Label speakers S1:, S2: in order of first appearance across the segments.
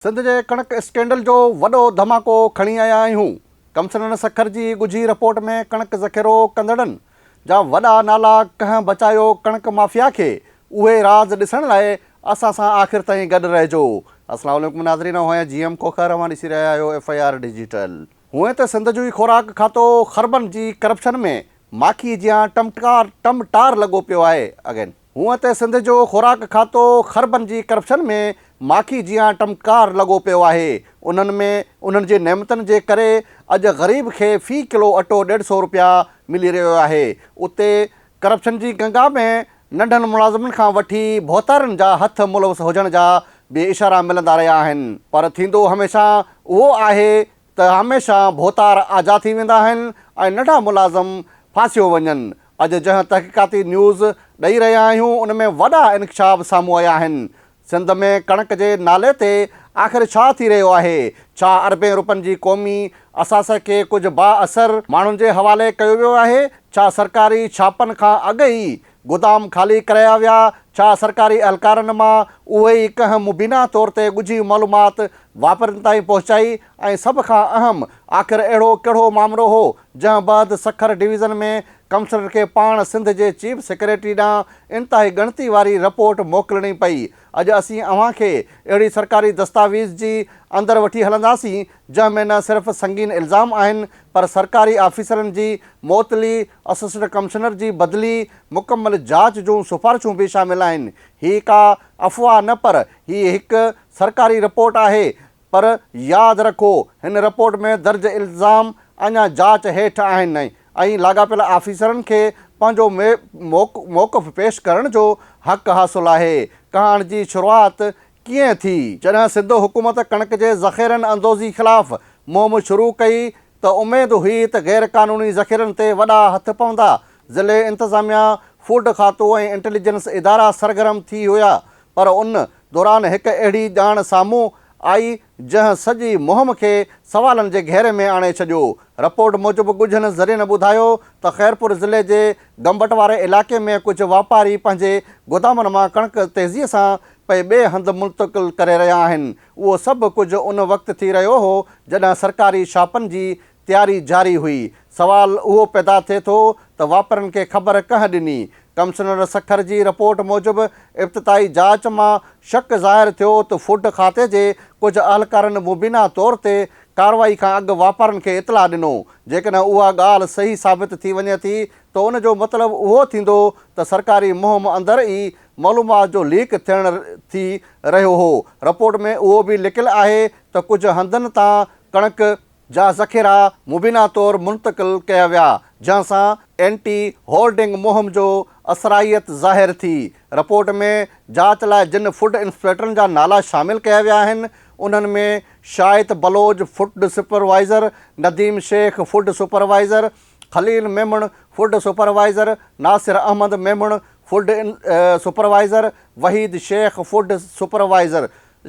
S1: سنڌ جي ڪڻڪ اسڪينڊل جو وڏو ڌماڪو کڻي آيا آهيون، ڪمشنر سکر جي ڳجهي رپورٽ ۾ ڪڻڪ ذخيرو ڪندڙن جا وڏا نالا ڪنهن بچايو ڪڻڪ مافيا کي اهي راز ڏسڻ لاء اسان سان آخر تائين گڏ رهجو. اسلام عليڪم ناظرين اوهان جي ايم کوکر اوهان ڏسي رهيا آهيو ايف I R digital. هونئن ته سنڌ جو ئي خوراڪ کاتو خربن جي ڪرپشن ۾ ماکي جيان ٽمٽار ٽمٽار لڳو پيو آهي اگين. هونئن ته سنڌ جو خوراڪ کاتو خربن جي ڪرپشن ۾ ماکي جيان ٽمڪار لڳو پيو آهي، انهن ۾ انهن جي نعمتن جي ڪري اڄ غريب کي في ڪلو اٽو ڏيڍ سئو روپيا ملي رهيو آهي، اتي ڪرپشن جي گنگا ۾ ننڍن ملازمن کان وٺي ڀوتارن جا هٿ ملوث هجڻ جا به اشارا ملندا رهيا آهن پر ٿيندو هميشه اهو آهي ته هميشه ڀوتار آجا ٿي ويندا آهن ۽ ننڍا ملازم ڦاسيو وڃن. اڄ جنهن تحقيقاتي نيوز ڏئي رهيا آهيون ان ۾ وڏا انڪشاف سامهون آيا آهن. سنڌ ۾ ڪڻڪ جي نالي تي آخر ڇا ٿي رهيو آهي؟ ڇا اربين روپين جي قومي اثاثي کي ڪجهه بااثر ماڻهن جي حوالي ڪيو ويو آهي؟ ڇا سرڪاري ڇاپن کان اڳ ئي گدام خالي ڪرايا ويا؟ ڇا سرڪاري اهلڪارن مان اهي ئي ڪنهن مبينا طور تي ڳجهي معلومات واپرين تائين پهچائي ۽ سڀ کان اهم آخر اهڙو ڪهڙو مامرو هو جنهن بعد سکر ڊويزن ۾ ڪمشنر کي پاڻ سنڌ جي چيف سيڪريٽري ڏانهن انتهائي ڳڻتي واري رپورٽ موڪلڻي پئي. اڄ اسين اوهان کي اهڙي سرڪاري دستاويز جي اندر وٺي هلنداسين جنهن ۾ نه صرف سنگين الزام آهن پر سرڪاري آفيسرن جي معطلي، اسسٽنٽ ڪمشنر جي بدلي، مڪمل جاچ جون سفارشون به شامل آهن. هي ڪا افواهه نه پر هي هڪ سرڪاري رپورٽ آهي پر ياد رکو هن رپورٽ ۾ درج الزام اڃا جاچ هيٺ آهن ۽ لاڳاپيل آفيسرن کي پنهنجو موقف پيش ڪرڻ جو حق حاصل آهي. ڪهاڻ جي شروعات ڪيئن ٿي؟ جڏهن سنڌ حڪومت ڪڻڪ جي ذخيرن اندوزي خلاف مهم شروع ڪئي ته اميد هئي ته غير قانوني ذخيرن تي وڏا هٿ پوندا، ضلعي انتظاميا، فوڊ کاتو ۽ انٽيليجنس ادارا سرگرم ٿي هيا پر ان دوران هڪ اهڙي ڄاڻ سامهون آئي جنهن سڄي مهم کي سوالن جي گهيري ۾ آڻي ڇڏيو. رپورٽ موجب ڳجهن ذريعن ٻڌايو ته خيرپور ضلعي جي گمبٽ واري علائقي ۾ ڪجهه واپاري پنهنجي گودامن مان ڪڻڪ تيزي سان پئي ٻئي هنڌ منتقل ڪري رهيا آهن. اهو سڀ ڪجهه ان وقت ٿي رهيو هو جڏهن سرڪاري ڇاپن جي تياري جاري هئي. سوال اهو پيدا ٿئي ٿو ته واپرن کي خبر ڪنهن ڏني؟ ڪمشنر سکر جي رپورٽ موجب ابتدائي جاچ مان شڪ ظاهر ٿيو ته فوڊ کاتي جي ڪجهه اهلڪارن مبينا طور تي ڪارروائي کان اڳ واپارين کي اطلاع ڏنو. جيڪڏهن اها ڳالهه صحيح ثابت ٿي وڃي ٿي ته ان جو مطلب اهو ٿيندو ته سرڪاري مهم اندر ئي معلومات جو ليڪ ٿيڻ ٿي رهيو هو. رپورٽ ۾ اهو به لکيل آهي ته ڪجهه هنڌن تان ڪڻڪ جا ذخيرا مبينا طور منتقل ڪيا ويا، جنهن سان اينٽي هورڊنگ مهم جو اثرائيت ظاهر ٿي. رپورٽ ۾ جاچ لاء جن فوڊ انسپيڪٽرن جا نالا شامل ڪيا ويا آهن، انهن ۾ Shahid Baloch food supervisor, Nadeem Shaikh food supervisor, Khalil Memon food supervisor, Nasir Ahmed Memon food supervisor, Waheed Shaikh food supervisor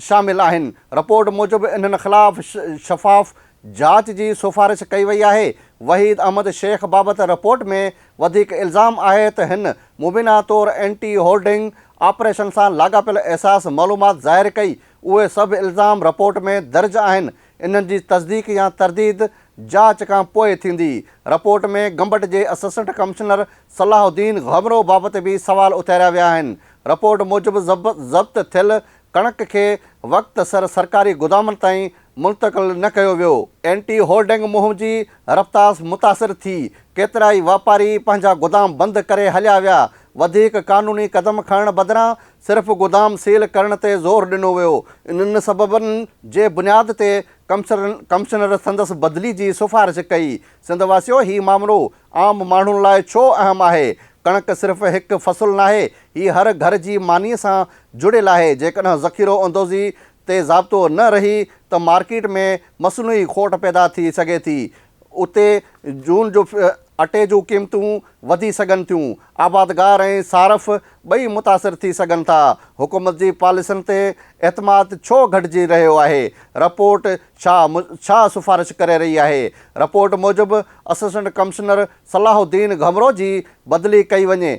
S1: شامل آهن. رپورٽ موجب انهن خلاف شفاف جاچ جي سفارش ڪئي وئي آهي. وحيد احمد شيخ بابت رپورٽ ۾ وڌيڪ الزام آهي ته هن مبينا طور اينٽي هورڊنگ آپريشن سان لاڳاپيل احساس معلومات ظاهر ڪئي. اهي سڀ الزام رپورٽ ۾ درج آهن. انهن جي تصديق يا ترديد جاچ کان پوء ٿيندي. رپورٽ ۾ گمبٽ جي اسسٽنٽ ڪمشنر صلاح الدين گهمرو بابت به سوال اٿاريا ويا آهن. رپورٽ موجب ضبط ٿيل ڪڻڪ کي وقت سر سرڪاري گدامن تائين منتقل نه ڪيو ويو. اينٽي هورڊنگ مهم جي رفتاس متاثر ٿي، ڪيترائي واپاري پنهنجا گدام بند ڪري هليا ويا، وڌيڪ قانوني قدم کڻڻ بدران صرف گدام سيل ڪرڻ تي زور ڏنو ويو. انهن سببن جي بنياد تي ڪمشنر سندس بدلي جي سفارش ڪئي. سنڌ واسيو هي مامرو عام ماڻهن لاء ڇو اهم آهي؟ ڪڻڪ صرف هڪ فصل ناهي، هي هر گهر جي مانيء سان جڙيل آهي. جيڪڏهن ذخيرو اندوزي تي ضابطو نه رهي ته مارڪيٽ ۾ مصنوعي کوٽ پيدا ٿي سگهي ٿي. اتي جون جو اٽي جون قيمتون وڌي سگهن ٿيون. آبادگار ۽ صارف ٻئي متاثر ٿي سگهن ٿا. حڪومت جي پاليسين تي اعتماد ڇو گهٽجي رهيو آهي؟ رپورٽ ڇا ڇا سفارش ڪري رهي آهي؟ رپورٽ موجب اسسٽنٽ ڪمشنر صلاح الدين گهمرو جي بدلي ڪئي وڃي،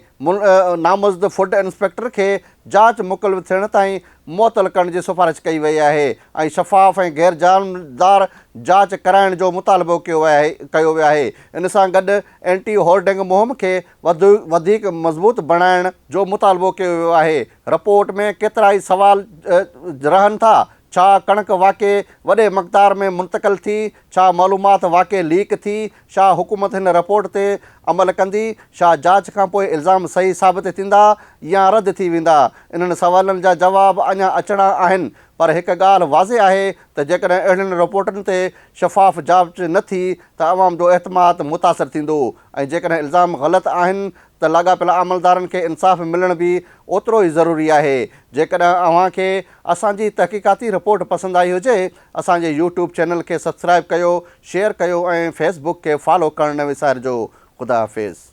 S1: نامزد فوڊ انسپيڪٽر کي جاچ مڪمل ٿيڻ تائين معطل ڪرڻ جي سفارش ڪئي وئي آهي ۽ شفاف ۽ غيرجانبدار جاچ ڪرائڻ جو مطالبو ڪيو ويو آهي ان سان گڏ اينٽي هورڊنگ مهم کي وڌيڪ مضبوط بڻائڻ جو مطالبو ڪيو ويو آهي رپورٽ ۾ ڪيترائي سوال رهن ٿا، ڇا ڪڻڪ واقعي وڏي مقدار ۾ منتقل ٿي؟ ڇا معلومات واقعي ليڪ ٿي؟ ڇا حڪومت هن رپورٽ تي عمل ڪندي؟ ڇا جاچ کانپوء الزام صحيح ثابت ٿيندا يا رد ٿي ويندا؟ انهن سوالن جا جواب اڃا اچڻا آهن، پر هڪ ڳالهه واضح آهي ته جيڪڏهن اهڙين رپورٽن تي شفاف جاچ نه ٿي ته عوام جو اعتماد متاثر ٿيندو ۽ جيڪڏهن الزام غلط آهن ته لاڳاپيل عملدارن کي انصاف ملڻ به اوترو ئي ضروري آهي. جيڪڏهن اوهان کي اسان جي تحقيقاتي رپورٽ پسند آئي هجي اسان جي يوٽيوب چينل کي سبسڪرائيب ڪيو، شيئر ڪيو ۽ فيس بڪ کي فالو ڪرڻ نه وسارجو. خدا حافظ.